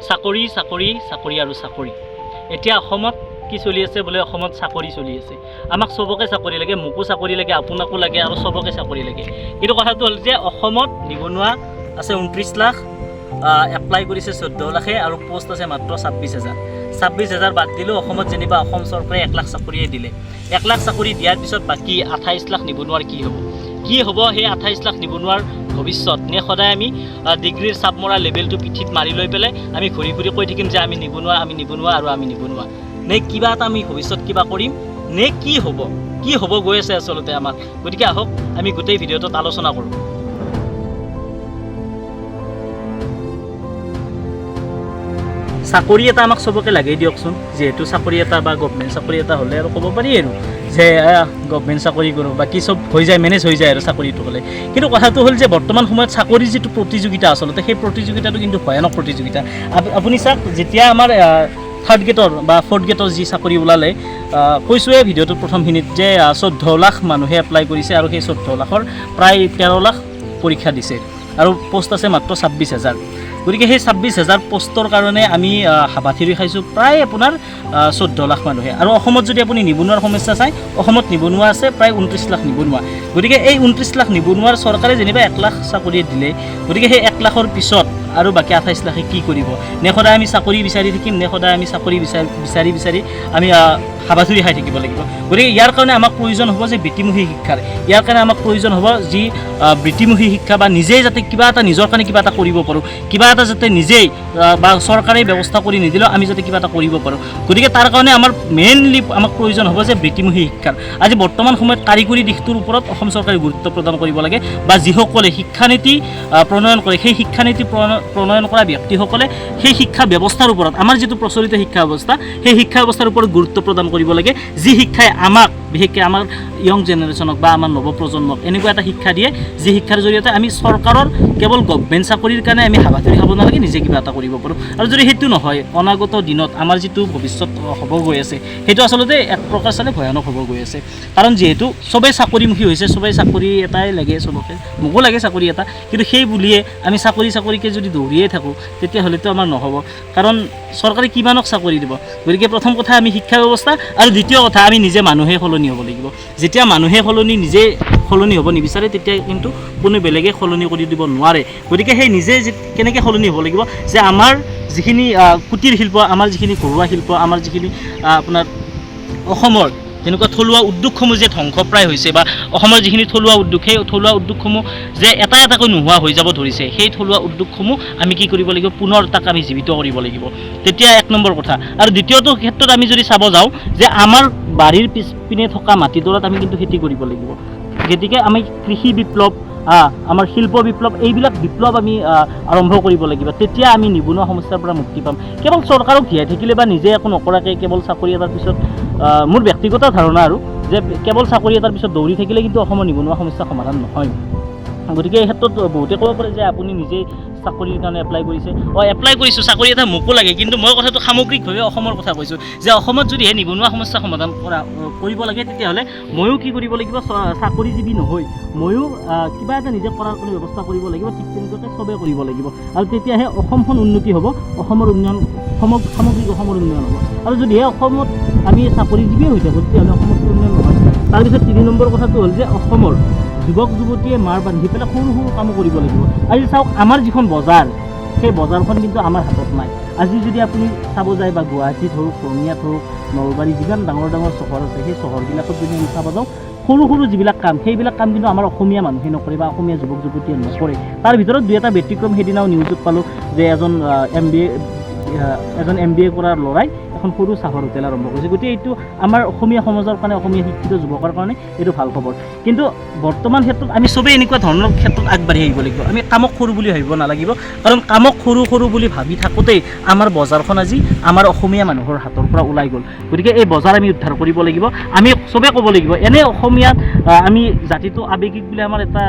চাকৰি চাকৰি চাকৰি আৰু চাকৰি। এতিয়া অসমত কি চলি আছে বোলে? অসমত চাকৰি চলি আছে। আমাক চবকে চাকৰি লাগে, মোকো চাকৰি লাগে, আপোনাকো লাগে আৰু চবকে চাকৰি লাগে। কিন্তু কথাটো হ'ল যে অসমত নিবনুৱা আছে 29 লাখ, এপ্লাই কৰিছে 14 লাখে আৰু পোষ্ট আছে মাত্ৰ 26,000। 26,000 বাদ দিলেও অসমত যেনিবা অসম চৰকাৰে 1 লাখ চাকৰিয়ে দিলে। 1 লাখ চাকৰি দিয়াৰ পিছত বাকী 28 লাখ নিবনুৱাৰ কি হ'ব? কি হ'ব সেই 28 লাখ নিবনুৱাৰ ভৱিষ্যত? নে সদায় আমি ডিগ্ৰীৰ চাপ মৰা লেভেলটো পিঠিত মাৰি লৈ পেলাই আমি ঘূৰি ঘূৰি কৈ থাকিম যে আমি নিবনুৱা, আমি নিবনুৱা আৰু আমি নিবনুৱা? নে কিবা এটা আমি ভৱিষ্যত কিবা কৰিম? নে কি হ'ব, কি হ'ব গৈ আছে আচলতে আমাৰ? গতিকে আহক আমি গোটেই ভিডিঅ'টোত আলোচনা কৰোঁ। চাকৰি এটা আমাক চবকে লাগেই দিয়কচোন। যিহেতু চাকৰি এটা বা গভমেণ্ট চাকৰি এটা হ'লে আৰু ক'ব পাৰি আৰু যে গভমেণ্ট চাকৰি কৰোঁ, বাকী চব হৈ যায়, মেনেজ হৈ যায় আৰু চাকৰিটো হ'লে। কিন্তু কথাটো হ'ল যে বৰ্তমান সময়ত চাকৰিৰ যিটো প্ৰতিযোগিতা, আচলতে সেই প্ৰতিযোগিতাটো কিন্তু ভয়ানক প্ৰতিযোগিতা। আপুনি চাওক, যেতিয়া আমাৰ থাৰ্ড গ্ৰেডৰ বা ফ'ৰ্থ গ্ৰেডৰ যি চাকৰি ওলালে, কৈছোঁৱে ভিডিঅ'টোৰ প্ৰথমখিনিত যে 14 লাখ মানুহে এপ্লাই কৰিছে আৰু সেই 14 লাখৰ প্ৰায় 13 লাখ পৰীক্ষা দিছে আৰু পষ্ট আছে মাত্ৰ 26,000। গতিকে সেই 26,000 পষ্টৰ কাৰণে আমি হাবাথুৰি খাইছোঁ প্ৰায় আপোনাৰ 14 লাখ মানুহে। আৰু অসমত যদি আপুনি নিবনুৱাৰ সমস্যা চায়, অসমত নিবনুৱা আছে প্ৰায় 29 লাখ নিবনুৱা। গতিকে এই 29 লাখ নিবনুৱাৰ চৰকাৰে যেনিবা 1 লাখ চাকৰি দিলে, গতিকে সেই 1 লাখৰ পিছত আৰু বাকী 28 লাখে কি কৰিব? নে সদায় আমি চাকৰি বিচাৰি থাকিম, নে সদায় আমি চাকৰি বিচাৰি বিচাৰি আমি হাবাথুৰি খাই থাকিব লাগিব? গতিকে ইয়াৰ কাৰণে আমাক প্ৰয়োজন হ'ব যে বৃত্তিমুখী শিক্ষাৰ। ইয়াৰ কাৰণে আমাক প্ৰয়োজন হ'ব যি বৃত্তিমুখী শিক্ষা বা নিজেই যাতে কিবা এটা নিজৰ কাৰণে কিবা এটা কৰিব পাৰোঁ, কিবা এটা যাতে নিজেই বা চৰকাৰে ব্যৱস্থা কৰি নিদিলেও আমি যাতে কিবা এটা কৰিব পাৰোঁ। গতিকে তাৰ কাৰণে আমাৰ মেইনলি আমাক প্ৰয়োজন হ'ব যে বৃত্তিমুখী শিক্ষাৰ। আজি বৰ্তমান সময়ত কাৰিকৰী দিশটোৰ ওপৰত অসম চৰকাৰে গুৰুত্ব প্ৰদান কৰিব লাগে, বা যিসকলে শিক্ষানীতি প্ৰণয়ন কৰে, সেই শিক্ষানীতি প্ৰণয়ন কৰা ব্যক্তিসকলে সেই শিক্ষা ব্যৱস্থাৰ ওপৰত, আমাৰ যিটো প্ৰচলিত শিক্ষা ব্যৱস্থা, সেই শিক্ষা ব্যৱস্থাৰ ওপৰত গুৰুত্ব প্ৰদান কৰিব লাগে, যি শিক্ষাই আমাক বিশেষকৈ আমাৰ য়ং জেনেৰেশ্যনক বা আমাৰ নৱপ্ৰজন্মক এনেকুৱা এটা শিক্ষা দিয়ে যি শিক্ষাৰ জৰিয়তে আমি চৰকাৰৰ কেৱল গভমেণ্ট চাকৰিৰ কাৰণে আমি হাবাথুৰি খাব নালাগে, নিজে কিবা এটা কৰিব পাৰোঁ। আৰু যদি সেইটো নহয়, অনাগত দিনত আমাৰ যিটো ভৱিষ্যত হ'ব গৈ আছে সেইটো আচলতে এক প্ৰকাৰ চালে ভয়ানক হ'ব গৈ আছে। কাৰণ যিহেতু চবেই চাকৰিমুখী হৈছে, চবেই চাকৰি এটাই লাগে, চবকে, মোকো লাগে চাকৰি এটা, কিন্তু সেই বুলিয়ে আমি চাকৰি চাকৰিকে যদি দৌৰিয়ে থাকোঁ তেতিয়াহ'লেতো আমাৰ নহ'ব। কাৰণ চৰকাৰে কিমানক চাকৰি দিব? গতিকে প্ৰথম কথা আমি শিক্ষা ব্যৱস্থা, আৰু দ্বিতীয় কথা আমি নিজে মানুহে সলনি হ'ব লাগিব। যেতিয়া মানুহে নিজে সলনি হ'ব নিবিচাৰে, তেতিয়া কিন্তু কোনো বেলেগে সলনি কৰি দিব নোৱাৰে। গতিকে সেই নিজে কেনেকৈ সলনি হ'ব লাগিব, যে আমাৰ যিখিনি কুটীৰ শিল্প, আমাৰ যিখিনি ঘৰুৱা শিল্প, আমাৰ যিখিনি আপোনাৰ অসমৰ যেনেকুৱা থলুৱা উদ্যোগসমূহ যে ধ্বংসপ্ৰায় হৈছে, বা অসমৰ যিখিনি থলুৱা উদ্যোগ, সেই থলুৱা উদ্যোগসমূহ যে এটা এটাকৈ নোহোৱা হৈ যাব ধৰিছে, সেই থলুৱা উদ্যোগসমূহ আমি কি কৰিব লাগিব? পুনৰ তাক আমি জীৱিত কৰিব লাগিব। তেতিয়া এক নম্বৰ কথা। আৰু দ্বিতীয়টো ক্ষেত্ৰত আমি যদি চাব যাওঁ যে আমাৰ বাৰীৰ পিছপিনে থকা মাটিডৰাত আমি কিন্তু খেতি কৰিব লাগিব। গতিকে আমি কৃষি বিপ্লৱ, আমাৰ শিল্প বিপ্লৱ, এইবিলাক বিপ্লৱ আমি আৰম্ভ কৰিব লাগিব। তেতিয়া আমি নিবনুৱা সমস্যাৰ পৰা মুক্তি পাম। কেৱল চৰকাৰক জীয়াই থাকিলে বা নিজে একো নকৰাকৈ কেৱল চাকৰি এটাৰ পিছত, মোৰ ব্যক্তিগত ধাৰণা আৰু যে কেৱল চাকৰি এটাৰ পিছত দৌৰি থাকিলে কিন্তু অসমৰ নিবনুৱা সমস্যা সমাধান নহয়। গতিকে এই ক্ষেত্ৰত বহুতে ক'ব পাৰে যে আপুনি নিজেই চাকৰিৰ কাৰণে এপ্লাই কৰিছে। এপ্লাই কৰিছোঁ, চাকৰি এটা মোকো লাগে, কিন্তু মই কথাটো সামগ্ৰিকভাৱে অসমৰ কথা কৈছোঁ যে অসমত যদিহে নিবনুৱা সমস্যা সমাধান কৰিব লাগে, তেতিয়াহ'লে ময়ো কি কৰিব লাগিব? চাকৰিজীৱী নহৈ ময়ো কিবা এটা নিজে কৰাৰ কোনো ব্যৱস্থা কৰিব লাগিব। ঠিক তেনেকুৱাকৈ চবেই কৰিব লাগিব, আৰু তেতিয়াহে অসমখন উন্নতি হ'ব, অসমৰ উন্নয়ন, সামগ্ৰিক অসমৰ উন্নয়ন হ'ব। আৰু যদিহে অসমত আমি চাকৰিজীৱীয়ে হৈ থাকোঁ, তেতিয়াহ'লে অসমত উন্নয়ন নহয়। তাৰপিছত 3 নম্বৰ কথাটো হ'ল যে অসমৰ যুৱক যুৱতীয়ে মাৰ বান্ধি পেলাই সৰু সৰু কামো কৰিব লাগিব। আজি চাওক, আমাৰ যিখন বজাৰ, সেই বজাৰখন কিন্তু আমাৰ হাতত নাই। আজি যদি আপুনি চাব যায়, বা গুৱাহাটীত হওক, ৰঙিয়াত হওক, নলবাৰী, যিমান ডাঙৰ ডাঙৰ চহৰ আছে, সেই চহৰবিলাকত যদি আমি চাব যাওঁ, সৰু সৰু যিবিলাক কাম, সেইবিলাক কাম কিন্তু আমাৰ অসমীয়া মানুহে নকৰে বা অসমীয়া যুৱক যুৱতীয়ে নকৰে। তাৰ ভিতৰত দুই এটা ব্যতিক্ৰম। সেইদিনাও নিউজত পালোঁ যে এজন এম বি এ কৰা ল'ৰাই এখন সৰু চাহৰ হোটেল আৰম্ভ কৰিছে। গতিকে এইটো আমাৰ অসমীয়া সমাজৰ কাৰণে, অসমীয়া শিক্ষিত যুৱকৰ কাৰণে এইটো ভাল খবৰ। কিন্তু বৰ্তমান ক্ষেত্ৰত আমি চবেই এনেকুৱা ধৰণৰ ক্ষেত্ৰত আগবাঢ়ি আহিব লাগিব। আমি কামক সৰু বুলি ভাবিব নালাগিব, কাৰণ কামক সৰু সৰু বুলি ভাবি থাকোঁতেই আমাৰ বজাৰখন আজি আমাৰ অসমীয়া মানুহৰ হাতৰ পৰা ওলাই গ'ল। গতিকে এই বজাৰ আমি উদ্ধাৰ কৰিব লাগিব। আমি চবেই ক'ব লাগিব, এনেই অসমীয়াত আমি জাতিটো আৱেগিক বুলি আমাৰ এটা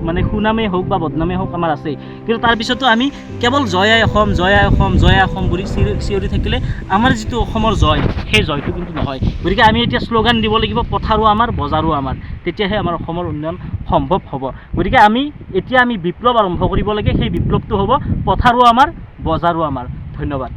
মানে সুনামেই হওক বা বদনামেই হওক আমাৰ আছেই, কিন্তু তাৰপিছতো আমি কেৱল জয় আই অসম, জয় আই অসম, জয় আই অসম বুলি চিঞৰি থাকিলে আমাৰ যিটো অসমৰ জয়, সেই জয়টো কিন্তু নহয়। গতিকে আমি এতিয়া শ্লোগান দিব লাগিব, পথাৰো আমাৰ, বজাৰো আমাৰ, তেতিয়াহে আমাৰ অসমৰ উন্নয়ন সম্ভৱ হ'ব। গতিকে আমি এতিয়া বিপ্লৱ আৰম্ভ কৰিব লাগে। সেই বিপ্লৱটো হ'ব পথাৰো আমাৰ, বজাৰো আমাৰ। ধন্যবাদ।